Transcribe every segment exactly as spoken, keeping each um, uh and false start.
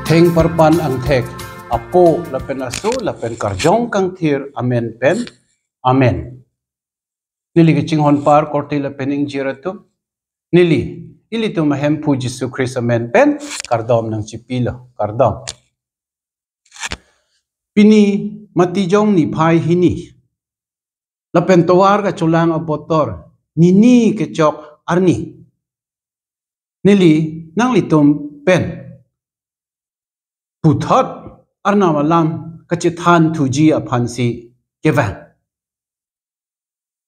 Thengparpan angthek, Apo lapen Aso lapen Karjong Kangthir amen pen. Amen. Neli kachinghon par korte lapen ingjir atum, neli ilitum ahemphu Jisu Khristo amen pen kardom nangchipilo, kardom. Pini Matijong niphai hini, lapen tovar kacholang abotor nini kechok arni, neli nanglitum pen puthot Arnam alam kachethan thuji aphansi kevang.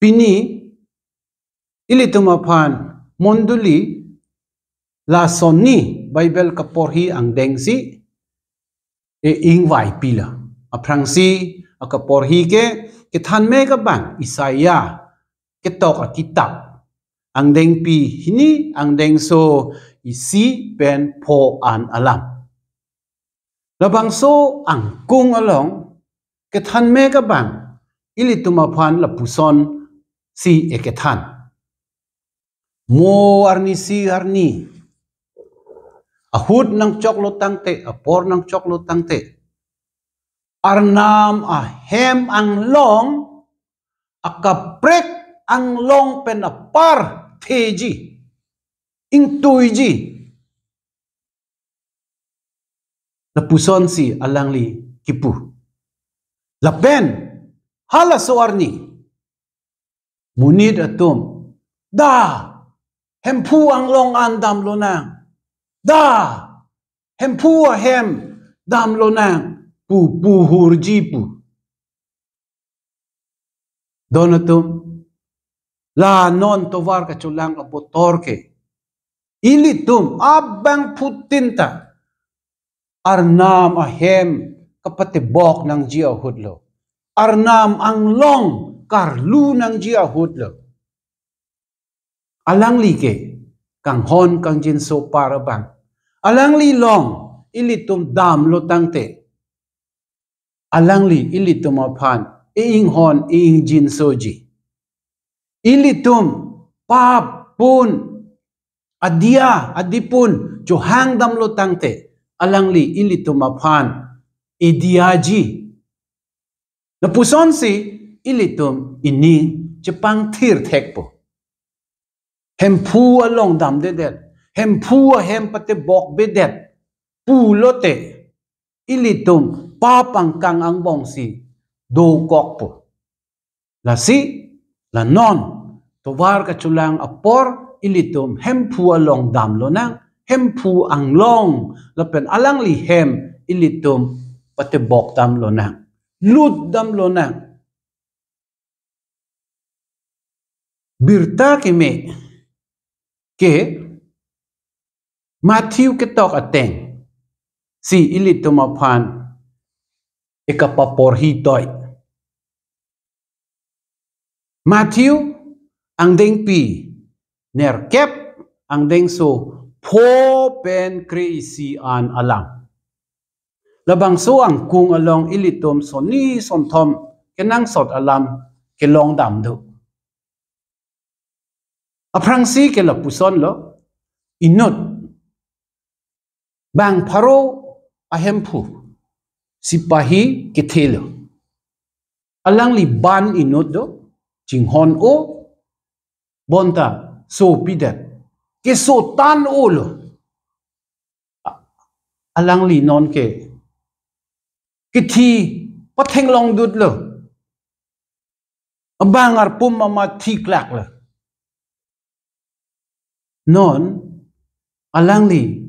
Pini ilitum aphan mondoli lason ni Bible kaporhi angdengsi e-ingvaipilo. Aphrangsi akaporhi ke kethanmek abang Isaiah ketok akitap, angdengpi hini, angdengso isi pen pho an alam. Labangso angkung along kethanmek abang ilitum aphan lapusonsi ekethan: Mo arnisi arni, ahut nangchoklo tangte, apor nangchoklo tangte, Arnam ahem anglong, akaprek anglong pen apar theji, ingtuiji, lapusonsi alangli kipu. Lapen halaso arni monit atum, da, Hemphu anglong an damlonang, da, Hemphu ahem damlonang pu puhurji pu. Don atum, la non tovar kacholang abotor ke ilitum abangphutin ta Arnam ahem kapatebok nangji ahutlo, Arnam anglong karlu nangji ahutlo. Alangli ke kanghon kangjinso par abang. Alangli along ilitum damlo tangte, alangli ilitum aphan e-inghon e-ingjinsoji. Ilitum pap pun, adia adipun chohang damlo tangte, alangli ilitum aphan idiaji. Lapusonsi ilitum ining chepangthir thekpo. Hemphu along damdedet, Hemphu ahem patebokbedet pulote, ilitum pap angkang angbongsi dokokpo. Lasi, la non tovar kacholang apor ilitum Hemphu along damlonang, Hemphu anglong lapen alangli hem ilitum patebok damlonang, lut damlonang. Birta keme ke Matthew ketok atengsi ilitum aphan ekapaporhi toi. Matthew angdengpi nerkep, angdengso pho pen kre-isi an alam. Labangso angkung along ilitum sonni sonthom kenangsot alam kelong damdo. Aphrangsi ke lapusonlo, inut bang Pharaoh ahemphu sipahi kethelo. Alangli ban inut do, chinghon-o, bonta sopidet, kesotan-olo. A-, alangli non ke kithi patheng longdutlo. Abang arpum amat thiklaklo. Non alangli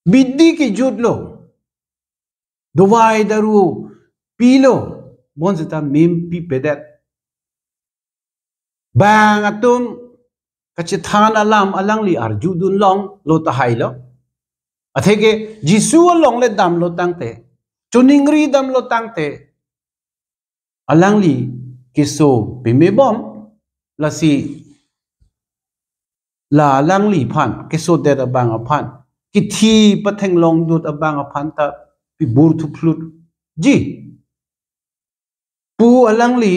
bidi kejutlo, dovai daru pilo, bonseta mim pipedet. Bang atum kachethan alam alangli arjudun longlo tahailo. Atheke Jisu alongle damlo tangte, choningri damlo tangte, alangli keso pemebom, lasi la alangliphan kesodet abang aphan, kithi patheng longdut abang aphan ta pibur thuplutji. Pu alangli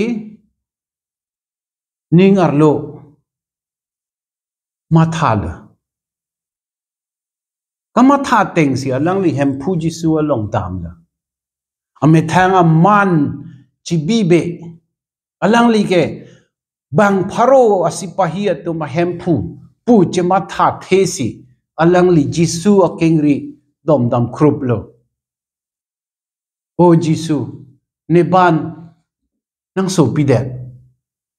ning arlo mathalo. Kamatha atengsi alangli Hemphu Jisu along damlo. Amethang aman chibibe. Alangli ke bang Pharo asipahi atum ahemphu pu chemathathesi alangli Jisu akengri domdam kruplo. O Jisu, ne ban nangsopidet,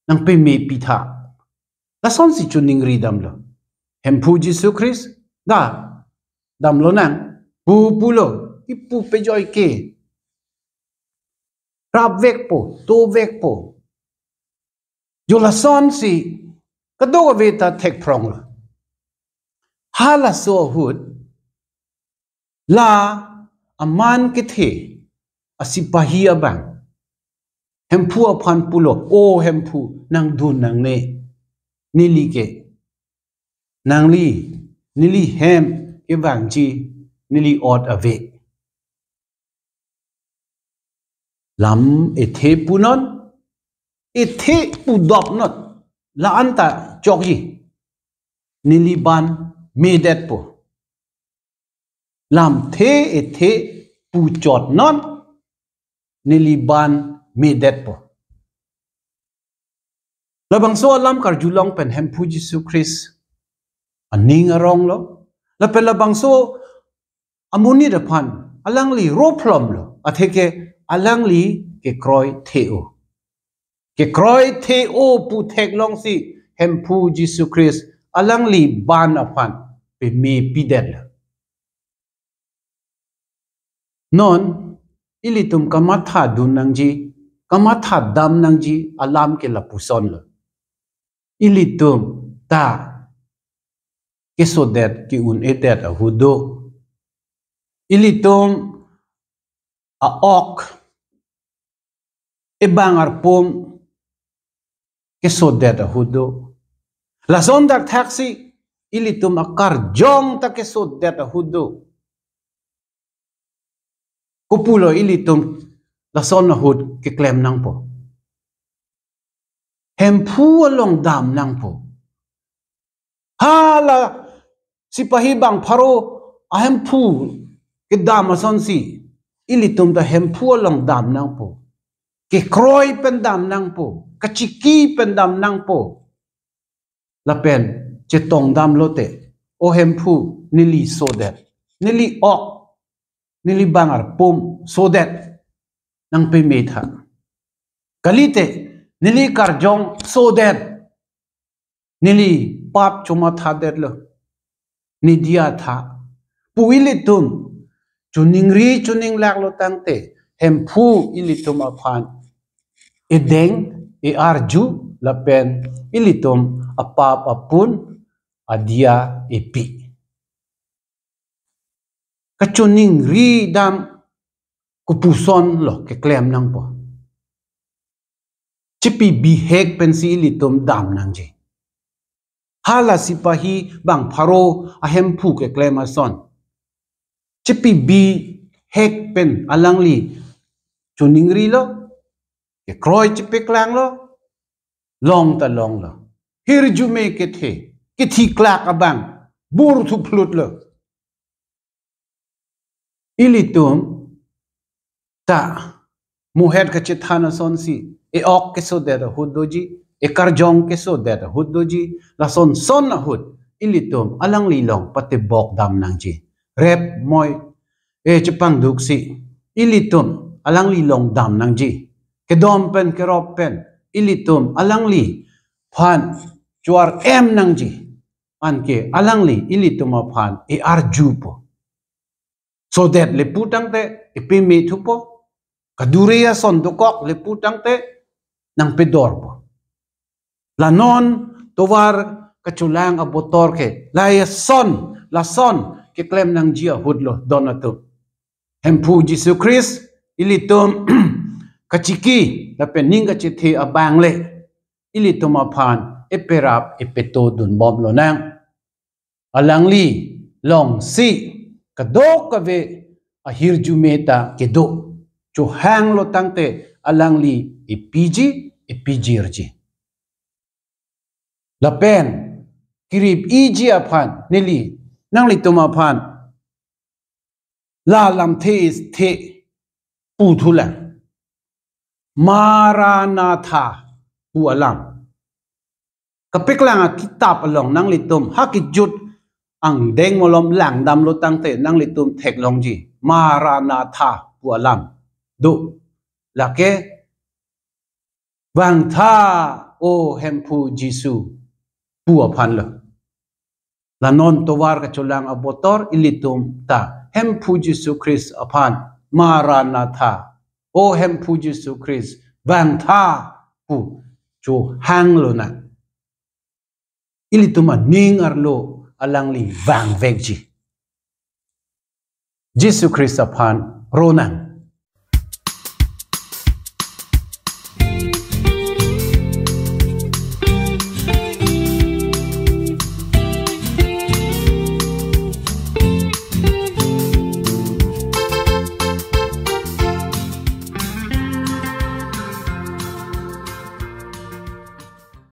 nangpemepitha. Lasonsi choningri damlo. Hemphu Jisu Christ, da, damlonang, pu pulo, ipu pejoi ke. Rapvekpo, tovekpo. Jo lasonsi kadokave ta thekphronglo. Halaso ahut, la aman kethe asipahi abang Hemphu aphan pulo, O Hemphu, nangdun nangne, neli ke, nangli, neli hem kevangji, neli ot ave. Lam ethe punon, ethe pudopnon, la-an ta chokji, neli ban medetpo. Lamthe ethe puchotnon, neli ban medetpo. Labangso alam karjulong pen Hemphu Jisu Christ aning aronglo. Lapen labangso amonit aphan alangli rophlomlo. Atheke alangli kekroi the-o. Kekroi the-o pu theklongsi Hemphu Jisu Christ alangli ban aphan pemepidetlo. Non, ilitum kamathadun nangji, kamathadam nangji alam ke lapusonlo. Ilitum ta kesodet ke-un-edet ahut do. Ilitum a-ok, ebang arpum kesodet ahut do. Lason dak thaksi ilitum akarjong ta kesodet ahut do. Kopulo ilitum lason ahut keklem nangpo? Hemphu along dam nangpo. Hala sipahi bang Pharo ahemphu kedam asonsi ilitum ta Hemphu along dam nangpo. Kekroi pen dam nangpo, kachiki pen dam nangpo. Lapen chetong damlote, O Hemphu, neli sodet, neli ok, neli bang arpum sodet, nangpemetha. Kalite, neli karjong sodet, neli pap chomathadetlo, ne diya tha, pu ilitum choningri choninglaklo tangte, Hemphu ilitum aphan edeng, e-arju, lapen ilitum apap apun adiya epi. Kachoningri dam kopusonlo keklem nangpo? Chipi bihek pensi ilitum dam nangji. Hala sipahi bang Pharo ahemphu keklem ason, chipi bihek pen alangli choningrilo, kekroi chipeklanglo, long ta longlo. Hirjume kethe, kethiklak abang bur thuphlutlo. Ilitum ta muhet kachethan asonsi, e-ok kesodet ahut doji, ekarjong kesodet ahut doji, lason son ahut ilitum alangli along patebok dam nangji. Rep moi, e chepangduksi ilitum alangli along dam nangji. Kedom pen kerop pen ilitum alangliphan chuar em nangji. Anke alangli ilitum aphan e-arjupo. Sodet le pu tangte epemethupo. Kadure ason dokok le pu tangte nangpedorpo. La non tovar kachelang abotor ke, la ason, lason keklem nangji ahutlo don atum. Hemphu Jisu Christ ilitum kachiki lapen ning kachethe abang le ilitum aphan eperap epeto dunbomlonang. Alangli alongsi kadokave ahirjume ta kedo. Chohanglo tangte alangli epiji, epijirji. Lapen kirip-iji aphan neli nanglitum aphan la lamthe isthe pu thulang. Maranatha pu alam. Kapeklang akitap along nanglitum ha kejut angdeng malom langdamlo tangte nanglitum theklongji. Maranatha pu alam do. Lake vangtha, O Hemphu Jisu pu aphan lo. La non tovar kacholang abotor ilitum ta Hemphu Jisu Christ aphan Maranatha, O Hemphu Jisu Christ, vangtha pu chohang lonang. Ilitum aning arlo alangli vangvekji. Jisu Christ aphan ronang.